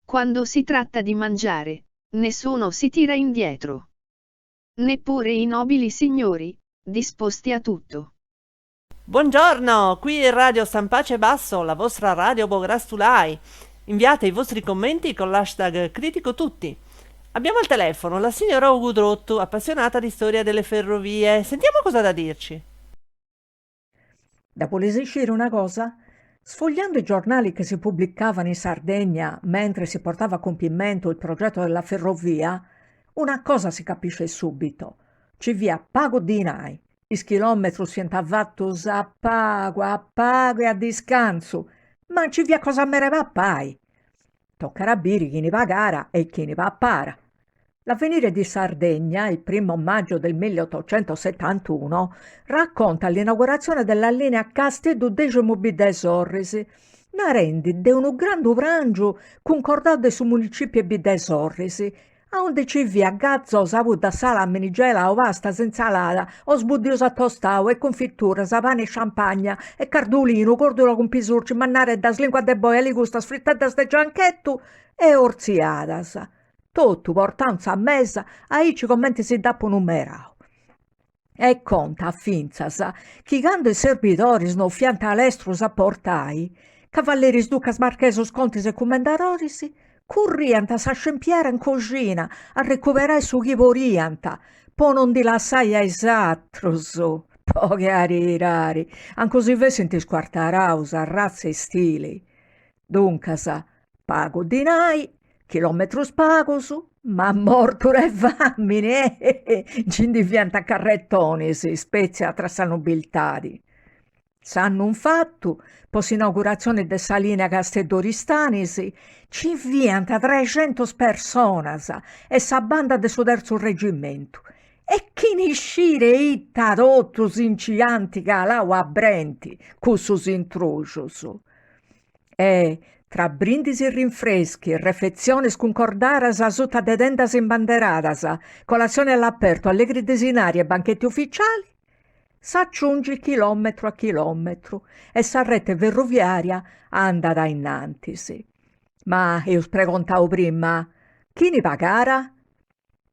Quando si tratta di mangiare, nessuno si tira indietro. Neppure i nobili signori, disposti a tutto. Buongiorno, qui è Radio Stampace Basso, la vostra radio Bograstulai. Inviate i vostri commenti con l'hashtag Critico Tutti. Abbiamo al telefono la signora Ugudrottu, appassionata di storia delle ferrovie. Sentiamo cosa ha da dirci. Dda bolis sciri una cosa? Sfogliando i giornali che si pubblicavano in Sardegna mentre si portava a compimento il progetto della ferrovia, una cosa si capisce subito, ci fiat pagu dinai, is chilometrus fiant fatus a pagu a pagu e a discantzu, ma nci fiat cosa meda 'e papai. Tocat a biri chini pagara e chini papara. L'Avvenire di Sardegna, il primo maggio del 1871, racconta l'inaugurazione della linea Casteddu-Deximu-Biddesorris, narendi de unu grandu prangiu cuncordau de su municipiu 'e Biddesorris, aundi ci fiat gazosa, pudda, salamini, gelau, pastas, insalada, ous buddius a tostau e cunfituras, pani e sciampagna e cardulinu, cordula cun pisurci, mannareddas, lingua de boi, aligustas, friteddas de gianchettu e ortziadas. Totu portau in sa mesa aici comenti si dd'apu numerau. E contat fintzas chi candu is serbidoris no fiant lestrus a portai, cavalleris, ducas, marchesus, contis e cumendadoris curriant a sa scempiara in coxina a recuperai su chi podiant po no ndi lassai a is atrus, po caridadi, ancu si fessint is scuartaraus, arratza 'e stili. Duncas, pagu dinai, chilometrus pagus, ma mortus de famini, eh, nci ndi fiant a carretonis, spetzia tra sa nobiltadi. S'annu infatu, po s'inauguratzioni de sa linea Casteddu-Oristanis, nci fiant trexentus personas e sa banda de su terzu regimentu. E chini scit ita totu si nci ant calau a brenti cussus intruxus. E, tra brindisi rinfreschi, refetziones cuncordadas suta de tendas imbanderadas, colazioni all'aperto, allegri desinari e banchetti ufficiali, s'aciungit chilòmetru a chilòmetru e sa rete ferruviària andat a innantis. Ma, eus pregontau prima, chini pagara?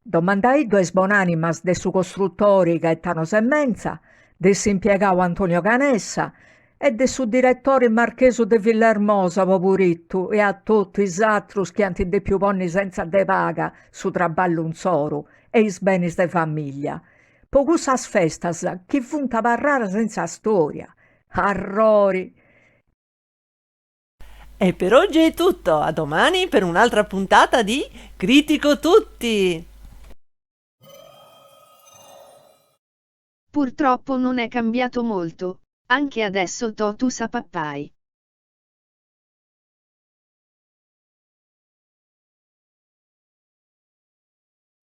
Domandaiddu a is bonànimas de su costrutori Gaetano Semenza, de s'impiegau Antonio Canessa e de su diretori Marchesu de Villahermosa, poburitu, e a totu is atrus chi ant depiu ponni sentza de paga su traballu insoru e is benis de famìllia, po cussas festas chi funt abarradas in sa storia. Arrori! E per oggi è tutto, a domani per un'altra puntata di Critico Tutti! Purtroppo non è cambiato molto, anche adesso totus a pappai.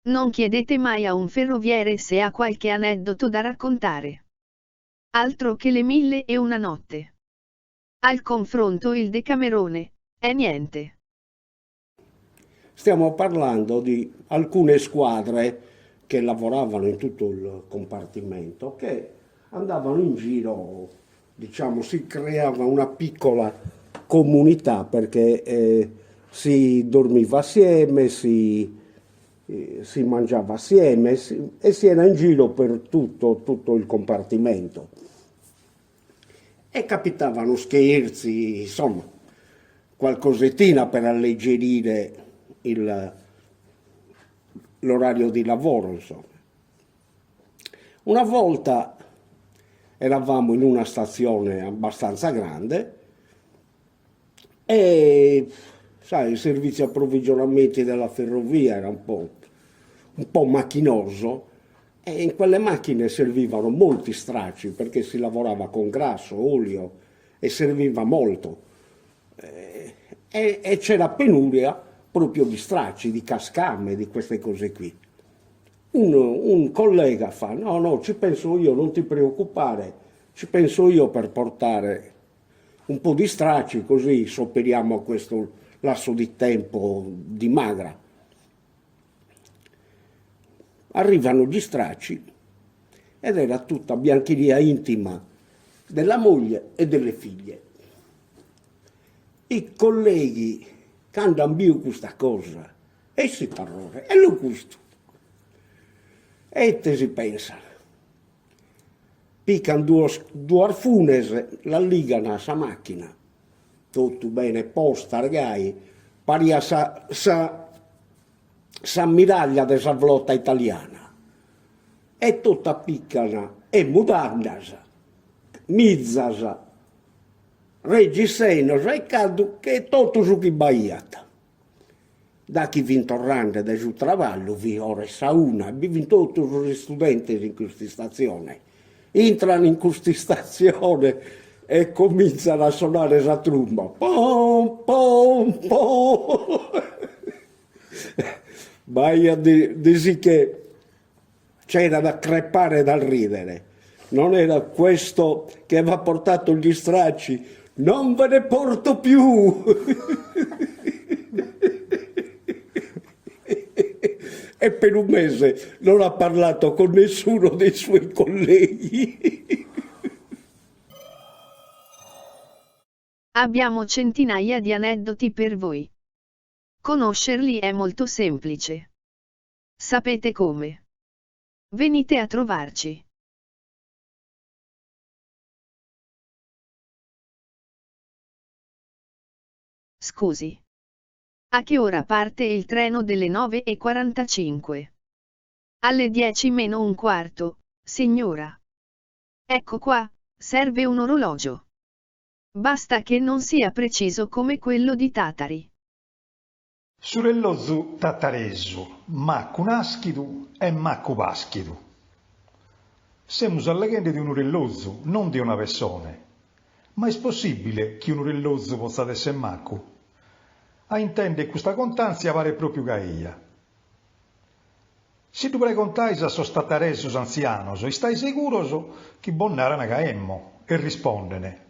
Non chiedete mai a un ferroviere se ha qualche aneddoto da raccontare. Altro che le mille e una notte. Al confronto il Decamerone, è niente. Stiamo parlando di alcune squadre che lavoravano in tutto il compartimento, che andavano in giro, diciamo, si creava una piccola comunità perché eh, si dormiva assieme, si, eh, si mangiava assieme si, e si era in giro per tutto, tutto il compartimento. E capitavano scherzi, insomma, qualcosettina per alleggerire il, l'orario di lavoro, insomma. Una volta eravamo in una stazione abbastanza grande e, sai, il servizio approvvigionamenti della ferrovia era un po', un po' macchinoso e in quelle macchine servivano molti stracci perché si lavorava con grasso, olio e serviva molto e, e c'era penuria proprio di stracci, di cascame, di queste cose qui. Un, un collega fa, no, no, ci penso io, non ti preoccupare, ci penso io per portare un po' di stracci così sopperiamo a questo lasso di tempo di magra. Arrivano gli stracci ed era tutta biancheria intima della moglie e delle figlie. I colleghi. Cando an biu custa cosa, essit arrore, ello custu. E ite si pensan? Pican duos duas funes, las ligan a sa machina, totu bene postas gai, pariat sa sa s'ammiraglia de sa flota italiana, e totu apican e mudandas, mizas, reggisenos e caddu che totu su chi b'aiat. Da chi fin torrende dae su traballu fit ora 'e sa una e bi fin totu sos istudentes in custa istatzione. Intran in custa istatzione e comintzan a sonare sa trumba, pom pom pom B'aiat de si che c'era da crepare dal ridere, non era questo che aveva portato gli stracci, non ve ne porto più! E per un mese non ha parlato con nessuno dei suoi colleghi. Abbiamo centinaia di aneddoti per voi. Conoscerli è molto semplice. Sapete come? Venite a trovarci. Scusi. A che ora parte il treno delle 9.45? Alle 10 meno un quarto, signora. Ecco qua, serve un orologio. Basta che non sia preciso come quello di Tatari. Su rellozu tataresu, maccu nàschidu e maccu pàschidu. Semus alleghende de unu rellozu, non de una pessone. Ma est possìbile chi unu rellozu potzat èssere maccu? A intèndere custa contàntzia paret pròpiu ca eja. Si ddu pregontais a sos tataresos antzianos, istais seguros chi bos naran ca emmo, e risponden,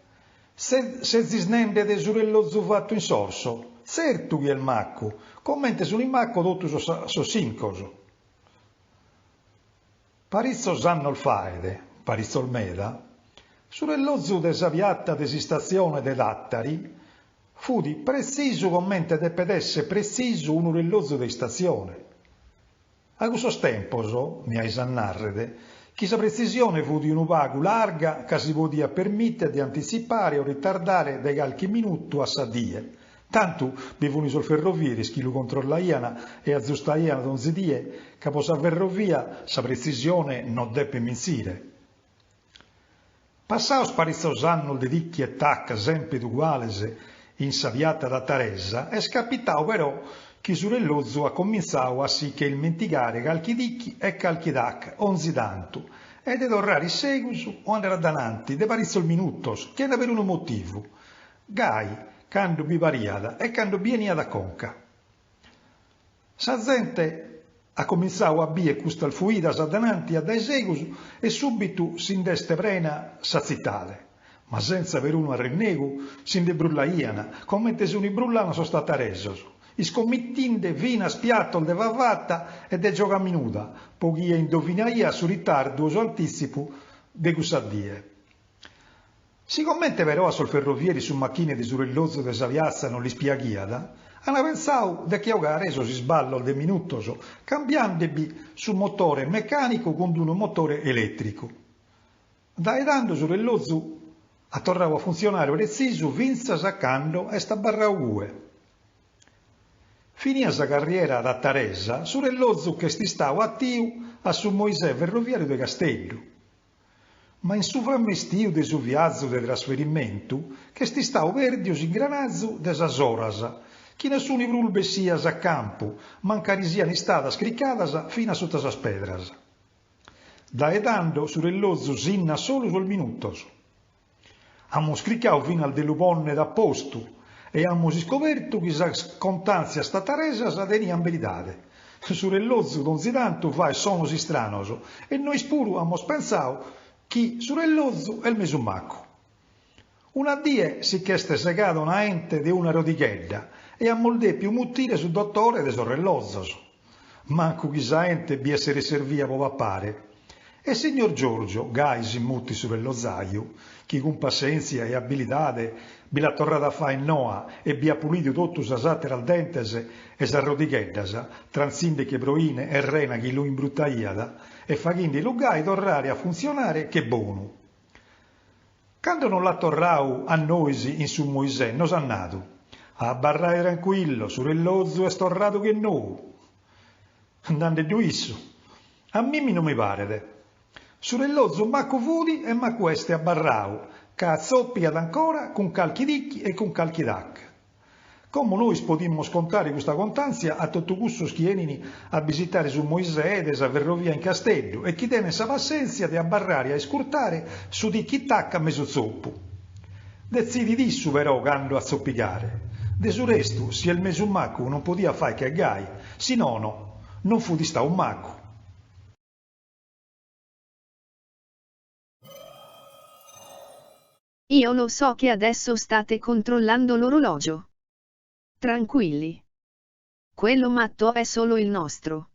Sezis nende de su rellozu fatu in Sorso? Tzertu chi est maccu, comente sun maccos totu sos sincos. Paritzos annos faet, paritzos meda, su rellozu de sa piata de s'istatzione de Tàtari fut pretzisu comente depet èssere pretzisu unu rellozu de istatzione. A cussos tempos, mi ais a nàrrere, chi sa pretzisione fut unu pagu larga ca si podiat permìtere de antitzipare o ritardare de calchi minutu a sa die, tantu bi fun sos ferrovieris chi lu controllaian e azustaian donzi die, ca pro sa ferrovia sa pretzisione no depet mintzire. Passados paritzos annos de ticchi e tacca semper uguales in sa piata tataresa, est capitadu però chi su rellozu at comintzadu a si che ismentigare calchi ticchi e calchi tac onzi tantu e de torrare issegus o andare addananti de paritzos minutos chena perunu motivu, gai cando bi pariat e cando bi 'eniat a conca. Sa zente at comintzadu a bier custas fuidas addananti e addaesegus e subitu si nd'est prena sa tzitade, ma sentza perunu arrennegu si nde brullaian, comente sun brullanos sos tataresos, iscommittinde finas piatos de favata e de giogaminuda po chie indovinaiat su ritardu o su antìtzipu de cussa die. Sigomente però a sos ferrovieris su machine de su rellozu de sa piatza non lis piaghiat, an pensadu de che 'ogare sos isballos de minutos cambiande-bi su motore mecànicu cun unu motore elètricu. Dae tando su rellozu at torradu a funtzionare pretzisu fintzas a cando est abarradu cue. Finia sa carriera tataresa, su rellozu ch'est istadu 'atiu a su Moisè ferroviàriu de Casteddu. Ma in su frammestiu de su viazu de trasferimentu ch'est istau pèrdiu s'ingranazu de sas oras, chi no sunt prus bessias a campu, mancari sian istadas cricadas finas suta sas pedras. Dae tando su rellozu sinnat solu sos minutos. Amus cricau finas de lu pònnere a postu e amus iscobertu chi sas contàntzias tataresas tenian beridade. Su rellozu donzi tantu faet sonos istranos e nois puru amus pentzau chi su rellozu est mesu macu. Una die si ch'est segada una 'ente de una rodighedda e amus dèpiu mutire su dotore de sos rellozos. Mancu chi sa 'ente bi esseret servia pro papare. E signor Giorgio, gai si mutit su rellozaju, chi cun passèntzia e abilidade bi l'at torrada a fai noa e bi at pulidu totu sas àteras dentes e sas rodigheddas, trantzinde-che proine e rena chi lu imbrutaiat e faghinde-lu gai torrare a funtzionare che bonu. Cando nos l'at torrau a nois in su Moisè nos at nadu, Abarrai trancuillos, su rellozu est torradu che nou. Nande-ddu issu. A mimi no mi paret. Su rellozu macu fut e macu est abarrau, ca atzòpigat ancora cun calchi ticchi e cun calchi tac. Como nois podimus contare custa contàntzia a totu cussos chi 'enin a bisitare su Moisè de sa ferrovia in Casteddu e chi tenen sa passèntzia de abarrare a iscurtare su ticchi-tac a mesu tzopu. Detzidit issu però cando atzopigare. De su restu, si est mesu macu non podiat fai che gai, si nono, non fut istau macu. Io lo so che adesso state controllando l'orologio. Tranquilli. Quello matto è solo il nostro.